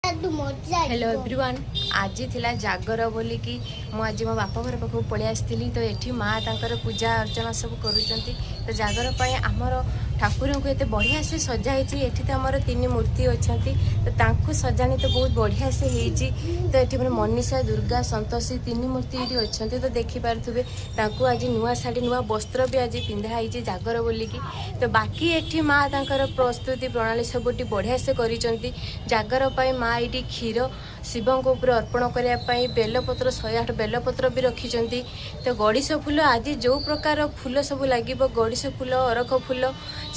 Hello everyone, ଆଜି ଥିଲା ଜାଗର ବୋଲିକି ମୁଁ ଆଜି ମୋ ବାପା ଘର ପାଖକୁ ପଳେଇ ଆସିଥିଲି। ତ ଏଠି ମା ତାଙ୍କର ପୂଜା ଅର୍ଚ୍ଚନା ସବୁ କରୁଛନ୍ତି। ତ ଜାଗର ପାଇଁ ଆମର ଠାକୁରଙ୍କୁ ଏତେ ବଢ଼ିଆ ସେ ସଜା ହେଇଛି। ଏଠି ତ ଆମର ତିନି ମୂର୍ତ୍ତି ଅଛନ୍ତି, ତ ତାଙ୍କୁ ସଜାଣି ତ ବହୁତ ବଢ଼ିଆ ସେ ହେଇଛି। ତ ଏଠି ଆମର ମନୀଷା, ଦୁର୍ଗା, ସନ୍ତୋଷୀ ତିନି ମୂର୍ତ୍ତି ଏଇଠି ଅଛନ୍ତି। ତ ଦେଖିପାରୁଥିବେ, ତାଙ୍କୁ ଆଜି ନୂଆ ଶାଢ଼ୀ, ନୂଆ ବସ୍ତ୍ର ବି ଆଜି ପିନ୍ଧା ହେଇଛି ଜାଗର ବୋଲିକି। ତ ବାକି ଏଠି ମା ତାଙ୍କର ପ୍ରସ୍ତୁତି ପ୍ରଣାଳୀ ସବୁଠି ବଢ଼ିଆ ସେ କରିଛନ୍ତି। ଜାଗର ପାଇଁ ମା ଏଇଠି କ୍ଷୀର ଶିବଙ୍କ ଉପରେ ଅର୍ପଣ କରିବା ପାଇଁ ବେଲପତ୍ର, 108 ବେଲପତ୍ର ବି ରଖିଛନ୍ତି। ତ ଗଡ଼ିଶ ଫୁଲ, ଆଜି ଯେଉଁ ପ୍ରକାର ଫୁଲ ସବୁ ଲାଗିବ, ଗଡ଼ିଶ ଫୁଲ, ଅରଖ ଫୁଲ,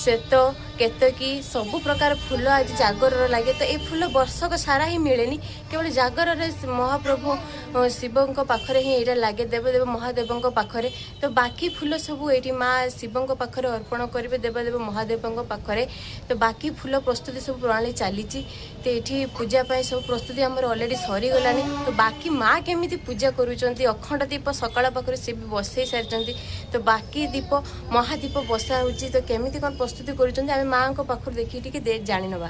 ଶ୍ଵେତ କେତକୀ, ସବୁ ପ୍ରକାର ଫୁଲ ଆଜି ଜାଗରର ଲାଗେ। ତ ଏ ଫୁଲ ବର୍ଷକ ସାରା ହିଁ ମିଳେନି, କେବଳ ଜାଗରରେ ମହାପ୍ରଭୁ ଶିବଙ୍କ ପାଖରେ ହିଁ ଏଇଟା ଲାଗେ, ଦେବଦେବ ମହାଦେବଙ୍କ ପାଖରେ। ତ ବାକି ଫୁଲ ସବୁ ଏଇଠି ମା ଶିବଙ୍କ ପାଖରେ ଅର୍ପଣ କରିବେ, ଦେବଦେବ ମହାଦେବଙ୍କ ପାଖରେ। ତ ବାକି ଫୁଲ ପ୍ରସ୍ତୁତି ସବୁ ପ୍ରଣାଳୀ ଚାଲିଛି। ତ ଏଇଠି ପୂଜା ପାଇଁ ସବୁ ପ୍ରସ୍ତୁତି ଆମର ଅଲରେଡ଼ି ସରିଗଲାଣି। ତ ବାକି ମା କେମିତି ପୂଜା କରୁଛନ୍ତି, ଅଖଣ୍ଡ ଦୀପ ସକାଳ ପାଖରୁ ସେ ବି ବସେଇ ସାରିଛନ୍ତି। ତ ବାକି ଦୀପ, ମହାଦୀପ ବସା ହେଉଛି। ତ କେମିତି କ'ଣ ପ୍ରସ୍ତୁତି କରୁଛନ୍ତି, ଆମେ ମାଆଙ୍କ ପାଖରୁ ଦେଖିକି ଟିକେ ଜାଣିନେବା।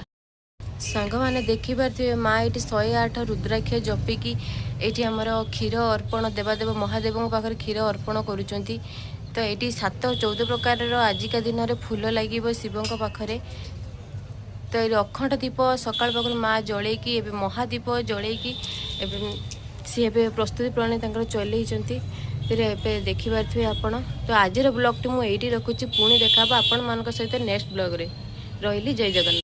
ସାଙ୍ଗମାନେ, ଦେଖିପାରୁଥିବେ, ମା ଏଇଠି 108 ରୁଦ୍ରାକ୍ଷ ଜପିକି ଏଇଠି ଆମର କ୍ଷୀର ଅର୍ପଣ, ଦେବାଦେବ ମହାଦେବଙ୍କ ପାଖରେ କ୍ଷୀର ଅର୍ପଣ କରୁଛନ୍ତି। ତ ଏଇଠି 7 14 ପ୍ରକାରର ଆଜିକା ଦିନରେ ଫୁଲ ଲାଗିବ ଶିବଙ୍କ ପାଖରେ। ତ ଏଇ ଅଖଣ୍ଡ ଦୀପ ସକାଳ ପାଖରୁ ମା ଜଳେଇକି, ଏବେ ମହାଦୀପ ଜଳେଇକି ଏବେ ସିଏ ଏବେ ପ୍ରସ୍ତୁତି ପ୍ରଣାଳୀ ତାଙ୍କର ଚଲେଇଛନ୍ତି। ସେଥିରେ ଏବେ ଦେଖିପାରୁଥିବେ ଆପଣ। ତ ଆଜିର ବ୍ଲଗ୍ଟି ମୁଁ ଏଇଠି ରଖୁଛି। ପୁଣି ଦେଖା ହେବ ଆପଣମାନଙ୍କ ସହିତ ନେକ୍ସଟ ବ୍ଲଗ୍ରେ। ରହିଲି, ଜୟ ଜଗନ୍ନାଥ।